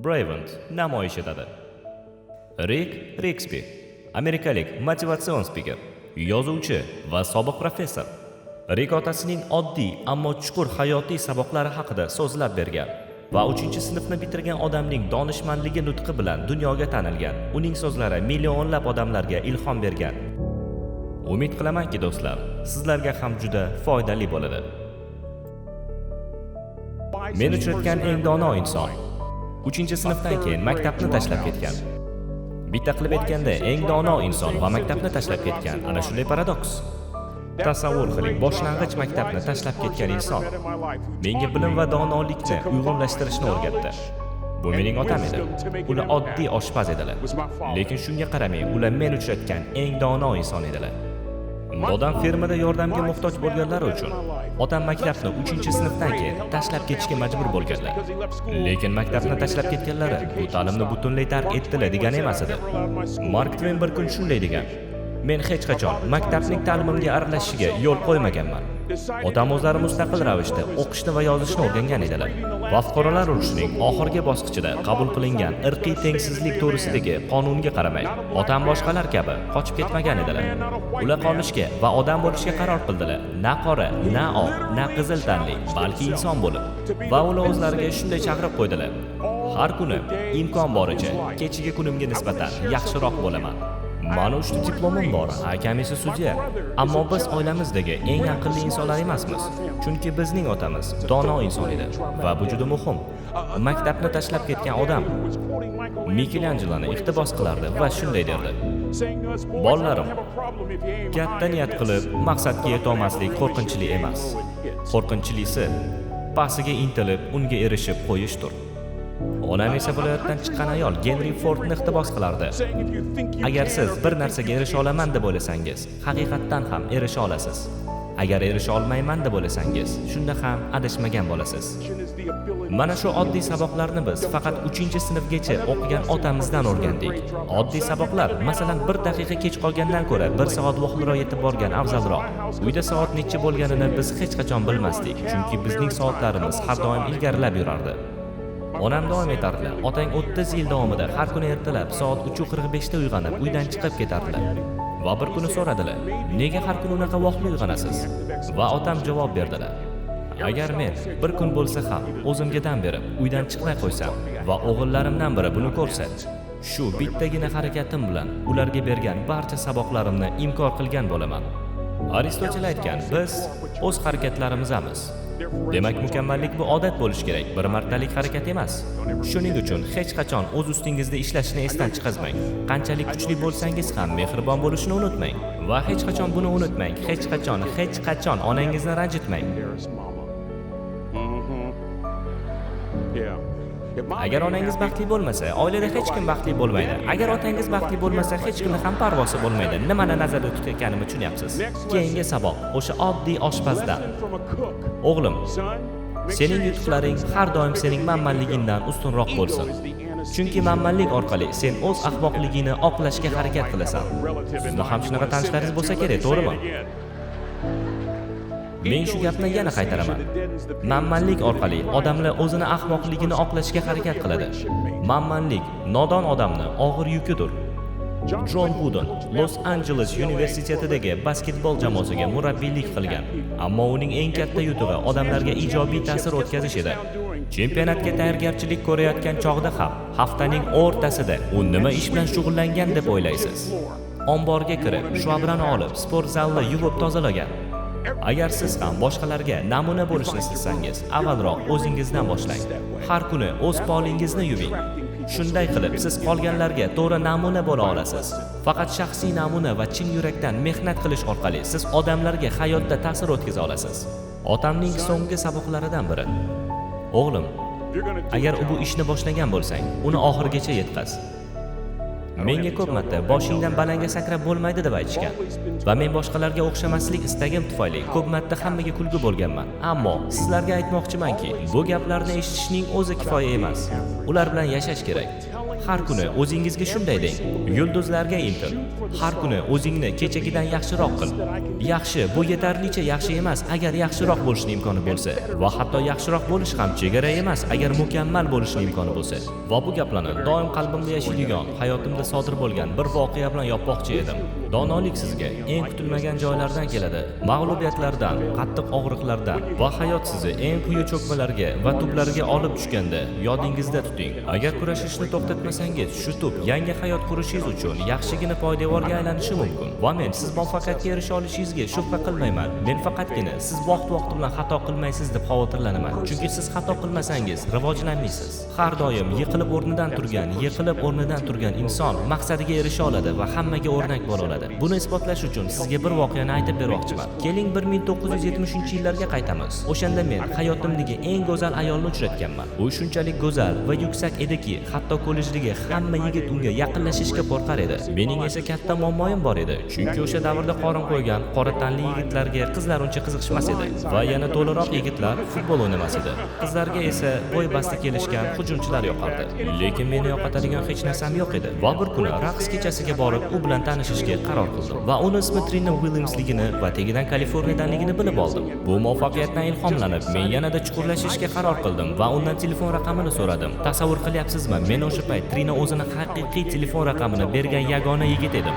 Brevent namoyish etadi. Rik Riksbi, amerikalik motivatsion spiker, yozuvchi va sobiq professor. Rik otasining oddiy, ammo chuqur hayotiy saboqlari haqida so'zlab bergan va 3-sinfni bitirgan odamning donishmandligi nutqi bilan dunyoga tanilgan. Uning so'zlari millionlab odamlarga ilhom bergan. Umid qilamanki, do'stlar, sizlarga ham juda foydali bo'ladi. Men uchratgan eng dono inson 3-sinfdan keyin maktabni tashlab ketgan. Bitta qilib aytganda, eng dono inson va maktabni tashlab ketgan. Ana shunday paradoks. Tasavvur qiling, boshlang'ich maktabni tashlab ketgan inson menga bilim va donolikni uyg'unlashtirishni o'rgatdi. Bu mening otam edi. Ular oddiy oshpaz edilar. Lekin shunga qaramay, ular men uchratgan eng dono inson edilar. Dodam fermada yordamga muhtoj bo'lganlari uchun otam maktabni 3-sinfdan keyin tashlab ketishga majbur bo'lganlar. Lekin maktabni tashlab ketganlari bu ta'limni butunlay tark etdilar degani emas edi. Mark Tven bir kun shunday degan: "Men hech qachon maktabning ta'limimga aralashishiga yo'l qo'ymaganman." Otam o'zlari mustaqil ravishda o'qishni va yozishni o'rgangan edilar. Va fuqarolar urushining oxirgi bosqichida qabul qilingan irqiy tengsizlik to'g'risidagi qonunga qaramay, otam boshqalar kabi qochib ketmagan edilar. Ular qolishga va odam bo'lishga qaror qildilar. Na qora, na oq, na qizil tanli, balki inson bo'lib. Va ular o'zlariga shunday chaqiriq qo'ydilar: "Har kuni imkon boricha kechagi kunimga nisbatan yaxshiroq bo'laman." Mani 3 ta diplomim bor, akam esa sudya. Ammo biz oilamizdagi eng aqlli insonlar emasmiz. Chunki bizning otamiz dono inson edi va bu juda muhim. Maktabni tashlab ketgan odam Mikelanjeloni iqtibos qilardi va shunday derdi: "Bolalarim, katta niyat qilib maqsadga yetolmaslik qo'rqinchli emas. Qo'rqinchlisi pastiga intilib unga erishib qo'yishdir." Onam esa viloyatdan chiqqan ayol Genri Fordni iqtibos qilardi. "Agar siz bir narsaga erisha olaman deb o'ylasangiz, haqiqatdan ham erisha olasiz. Agar erisha olmayman deb o'ylasangiz, shunda ham adashmagan bo'lasiz." Mana shu oddiy saboqlarni biz faqat 3-sinfgacha o'qigan otamizdan o'rgandik. Oddiy saboqlar, masalan, 1 daqiqa kech qolgandan ko'ra 1 soat vaqtliroq yetib borgan afzalroq. Uyda soat necha bo'lganini biz hech qachon bilmasdik, chunki bizning soatlarimiz har doim ilgarilab yurardi. Onam davom etardilar: "Otang 30 yil davomida har kuni ertalab soat 3:45 da uyg'onib, uydan chiqib ketardilar. Va bir kuni so'radilar: "Nega har kuni unaqa vaqtli uyg'onasiz?" Va otam javob berdilar: "Agar men bir kun bo'lsa ham o'zimga dam berib uydan chiqmay qo'ysam va o'g'illarimdan biri buni ko'rsa, shu bittagina harakatim bilan ularga bergan barcha saboqlarimni inkor qilgan bo'laman." Aristotel aytgan: "Biz o'z harakatlarimizamiz." Demak, mukammallik bu odat bo'lishi kerak, bir martalik harakat emas. Shuning uchun hech qachon o'z ustingizda ishlashni esdan chiqarmang. Qanchalik kuchli bo'lsangiz ham mehribon bo'lishni unutmang va hech qachon buni unutmang. Hech qachon, hech qachon onangizni ranjitmang. Agar onangiz baxtli bo'lmasa, oilada hech kim baxtli bo'lmaydi. Agar otangiz baxtli bo'lmasa, hech kimni ham parvosi bo'lmaydi. Nimani nazarda tutayotganimni tushunyapsiz. Keyingi saboq o'sha oddiy oshpazdan. O'g'lim, sening yutuqlaring har doim sening manmanligingdan ustunroq bo'lsin. Chunki manmanlik orqali sen o'z ahmoqligingni oqlashga harakat qilasan. Sizni ham shunaqa tanishlaringiz bo'lsa kerak, to'g'rimi? Men shu gapni yana qaytaraman. Manmanlik orqali odamlar o'zini ahmoqligini oqlashga harakat qiladi. Manmanlik nodon odamni og'ir yukidir. Jon Wooden Los Angeles universitetidagi basketbol jamoasiga murabbiylik qilgan. Ammo uning eng katta yutug'i odamlarga ijobiy ta'sir o'tkazish edi. Chempionatga tayyorgarchilik ko'rayotgan chog'da ham haftaning o'rtasida u nima ish bilan shug'ullangan deb o'ylaysiz? Omborga kirib, shvabrani olib, sport zalni yuvib tozalagan. Agar siz ham boshqalarga namuna bo'lishni istasangiz, avvalroq o'zingizdan boshlang. Har kuni o'z polingizni yuving. Shunday qilib, siz qolganlarga to'g'ri namuna bo'la olasiz. Faqat shaxsiy namuna va chin yurakdan mehnat qilish orqali siz odamlarga hayotda ta'sir o'tkaza olasiz. Otamning so'nggi saboqlaridan biri: "O'g'lim, agar bu ishni boshlagan bo'lsang, uni oxirigacha yetkaz." Menga ko'p marta boshingdan balanga sakrab bo'lmaydi deb aytishgan. Va men boshqalarga o'xshamaslik istagim tufayli ko'p marta hammaga kulgi bo'lganman. Ammo sizlarga aytmoqchimanki, bu gaplarni eshitishning o'zi kifoya emas. Ular bilan yashash kerak. Har kuni o'zingizga shunday deng: yulduzlarga intil. Har kuni o'zingni kechagidan yaxshiroq qil. Yaxshi, bu yetarlicha yaxshi emas, agar yaxshiroq bo'lishning imkoni bo'lsa, va hatto yaxshiroq bo'lish ham chegara emas, agar mukammal bo'lishning imkoni bo'lsa. Va bu gaplarni doim qalbimda yashaydigan, hayotimda sodir bo'lgan bir voqea bilan yopmoqchi edim. Donolik sizga eng kutilmagan joylardan keladi. Mag'lubiyatlardan, qattiq og'riqlardan va hayot sizni eng quyi cho'kmalarga va tublarga olib tushganda yodingizda tuting. Agar kurashishni to'xtatmasangiz, shu tub yangi hayot qurishingiz uchun yaxshigina poydevorga aylanishi mumkin. Va men siz muvaffaqiyatga erisha olishingizga shubha qilmayman. Men faqatgina siz vaqt-vaqti bilan xato qilmaysiz deb xavotirlanaman. Chunki siz xato qilmasangiz rivojlanmaysiz. Har doim yiqilib o'rnidan turgan, yiqilib o'rnidan turgan inson maqsadiga erisha oladi va hammaga o'rnak bo'la oladi. Buni isbotlash uchun sizga bir voqeani aytib bermoqchiman. Keling, 1970-yillarga qaytamiz. O'shanda men hayotimdagi eng go'zal ayolni uchratganman. U shunchalik go'zal va yuksak ediki, hatto kollejdagi hamma yigit unga yaqinlashishga qo'rqar edi. Mening esa katta muammoim bor edi. Chunki o'sha davrda qorin qo'ygan qora tanli yigitlarga qizlar uncha qiziqishmas edi va yana to'laroq yigitlar futbol o'ynamas edi. Qizlarga esa bo'y basti kelishgan hujumchilar yoqardi. Lekin meni yoqatadigan hech narsam yo'q edi. Va bir kuni raqs kechasiga borib, u bilan tanishishga qaror qildim. Va uni ismi Trina Williamsligini va tegidan Kaliforniyadanligini bilib oldim. Bu muvaffaqiyatdan ilhomlanib, men yanada chuqurlashishga qaror qildim va undan telefon raqamini so'radim. Tasavvur qilyapsizmi? Men o'sha payt Trina o'zini haqiqiy telefon raqamini bergan yagona yigit edim.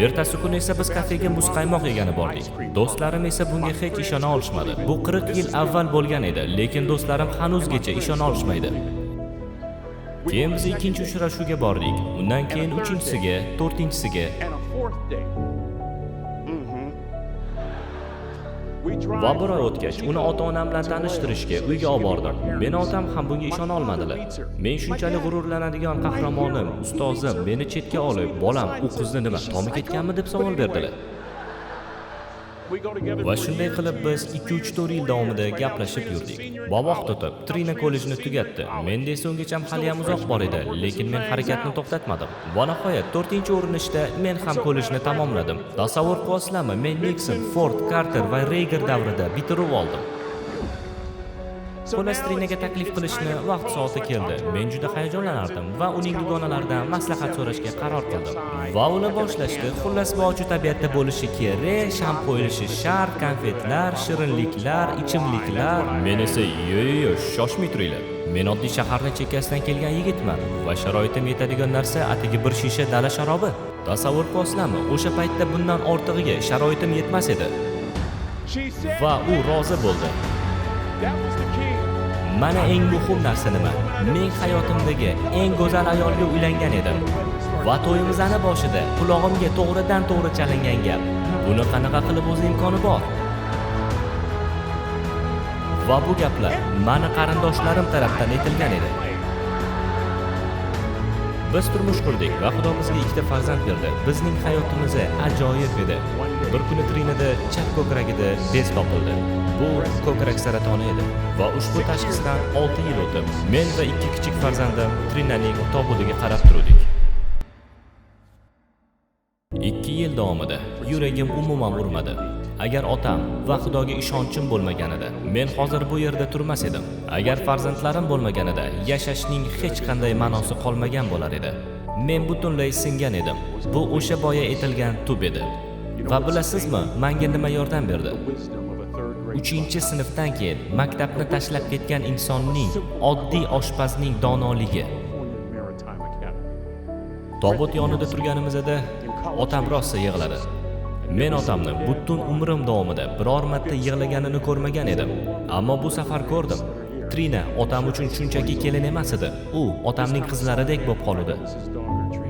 Ertasi kuni esa biz kafega muzqaymoq yegani bordik. Do'stlarim esa bunga hech ishona olishmadi. Bu 40 yil avval bo'lgan edi, lekin do'stlarim hanuzgacha ishona olishmaydi. Keyin biz ikkinchi uchrashuvga bordik. Undan keyin uchinchisiga, to'rtinchisiga. And a fourth date. Va bir oy o'tgach, uni ota-onam bilan tanishtirishga uyga olib bordim. Meni otam ham bunga ishona olmadilar. Men shunchalik g'ururlanadigan qahramonim, ustozim meni chetga olib, "Bolam, u qizni nima, tomi ketganmi?" deb savol berdilar. Va shunday qilib biz 2-3-4 yil davomida gaplashib yurdik. Va vaqt o'tib, Trina kollejni tugatdi. Menda esa ungacha haliyam uzoq bor edi, lekin men harakatni to'xtatmadim. Va nihoyat 4-urinishda men ham kollejni tamomladim. Tasavvur qilasizlarmi, men Nixon, Ford, Carter va Reagan davrida bitiruv oldim. Xullas, Trinaga taklif qilishni vaqt soati keldi. Men juda hayajonlanardim va uning dugonalaridan maslahat so'rashga qaror qildim. Va ular boshlashdi. Xullas, bu tabiatda bo'lishi kerak, sham qo'yilishi shart, konfetlar, shirinliklar, ichimliklar. Men esa, "Yo, yo, yo, shoshmay turinglar. Men oddiy shaharning chekkasidan kelgan yigitman va sharoitim yetadigan narsa atigi bir shisha dala sharobi." Tasavvur qilasizlarmi? O'sha paytda bundan ortig'iga sharoitim yetmas edi. Va u rozi bo'ldi. Mana eng muhim narsa nima? Men hayotimdagi eng go'zal ayolga uylangan edim. Va to'yimizni boshida qulog'imga to'g'ridan to'g'ri chalingan gap. Buni qanaqa qilib o'zi imkoni bor? Va bu gaplar mani qarindoshlarim tarafdan aytilgan edi. Biz turmush qurdik va Xudo bizga ikkita farzand berdi. Bizning hayotimiz ajoyib edi. Bir kuni Trinada chap ko'kragida bez topildi. Bu ko'krak saratoni edi. Va ushbu tashxisdan 6 yil o'tib, men va ikki kichik farzandim Trinaning tobutiga qarab turdik. 2 yil davomida yuragim umuman urmadi. Agar otam va Xudoga ishonchim bo'lmaganida, men hozir bu yerda turmas edim. Agar farzandlarim bo'lmaganida, yashashning hech qanday ma'nosi qolmagan bo'lar edi. Men butunlay singan edim. Bu o'sha boya aytilgan tub edi. Va bilasizmi, menga nima yordam berdi? 3-sinfdan keyin maktabni tashlab ketgan insonning, oddiy oshpazning donoligi. Tobut yonida turganimizda otam rosa yig'ladi. Men otamni butun umrim davomida biror marta yig'laganini ko'rmagan edim. Ammo bu safar ko'rdim. Trina otam uchun shunchaki kelin emas edi. U otamning qizlaridek bo'lib qoldi.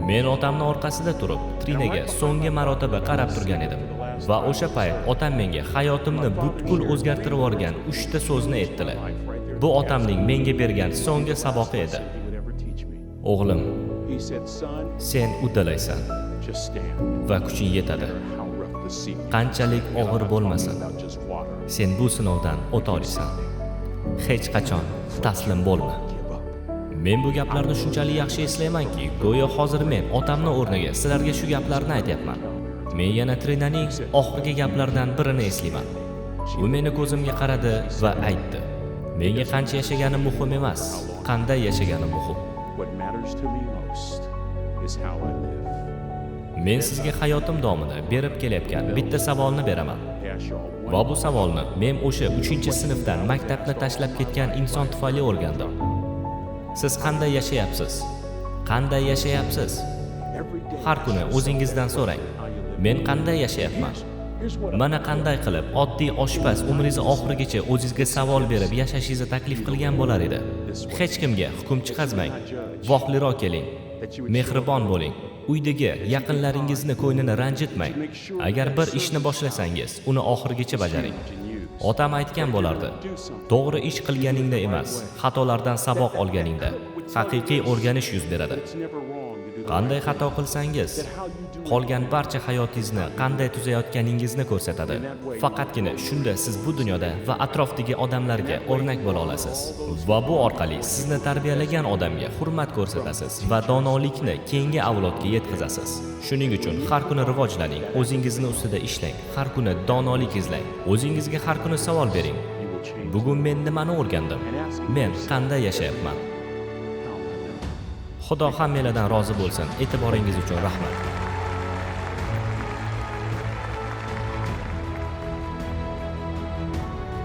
Men otamni orqasida turib, Trinaga so'nggi marotaba qarab turgan edim. Va o'sha payt otam menga hayotimni butkul o'zgartirib yuborgan 3 ta so'zni aytdilar. Bu otamning menga bergan so'nggi saboqi edi. O'g'lim, sen uddalaysan va kuching yetadi. Qanchalik og'ir bo'lmasin, sen bu sinovdan o'ta olasan. Hech qachon taslim bo'lma. Men bu gaplarni shunchalik yaxshi eslaymanki, go'yo hozir men otamni o'rniga sizlarga shu gaplarni aytyapman. Men yana Trinaning oxirgi gaplaridan birini eslayman. U meni ko'zimga qaradi va aytdi: "Menga qancha yashaganim muhim emas, qanday yashaganim muhim." Men sizga hayotim davomida berib kelayotgan bitta savolni beraman. Va bu savolni men o'sha 3-sinfdan maktabni tashlab ketgan inson tufayli o'rgandim. Siz qanday yashayapsiz? Qanday yashayapsiz? Har kuni o'zingizdan so'rang. Men qanday yashayapman? Mana qanday qilib oddiy oshpaz umringiz oxirigacha o'zingizga savol berib yashashingizni taklif qilgan bo'lar edi. Hech kimga hukm chiqazmang. Vaqtliroq keling. Mehribon bo'ling. Uydagi yaqinlaringizni ko'nglini ranjitmang. Agar bir ishni boshlasangiz, uni oxirigacha bajaring. Otam aytgan bo'lardi: to'g'ri ish qilganingda emas, xatolardan saboq olganingda haqiqiy o'rganish yuz beradi. Qanday xato qilsangiz, qolgan barcha hayotingizni qanday tuzayotganingizni ko'rsatadi. Faqatgina shunda siz bu dunyoda va atrofdagi odamlarga o'rnak bo'la olasiz. Va bu orqali sizni tarbiyalagan odamga hurmat ko'rsatasiz va donolikni keyingi avlodga yetkazasiz. Shuning uchun har kuni rivojlaning, o'zingizni ustida ishlang, har kuni donolik izlang. O'zingizga har kuni savol bering. Bugun men nimani o'rgandim? Men qanday yashayapman? Xudo hammanglardan rozi bo'lsin. E'tiboringiz uchun rahmat.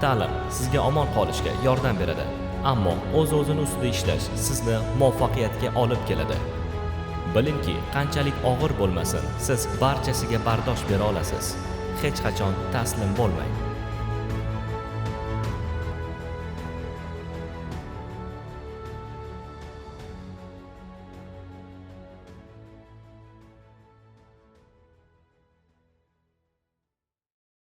Ta'lim sizga omon qolishga yordam beradi, ammo o'z-o'zini ustida ishlash sizni muvaffaqiyatga olib keladi. Bilingki, qanchalik og'ir bo'lmasin, siz barchasiga bardosh bera olasiz. Hech qachon taslim bo'lmang.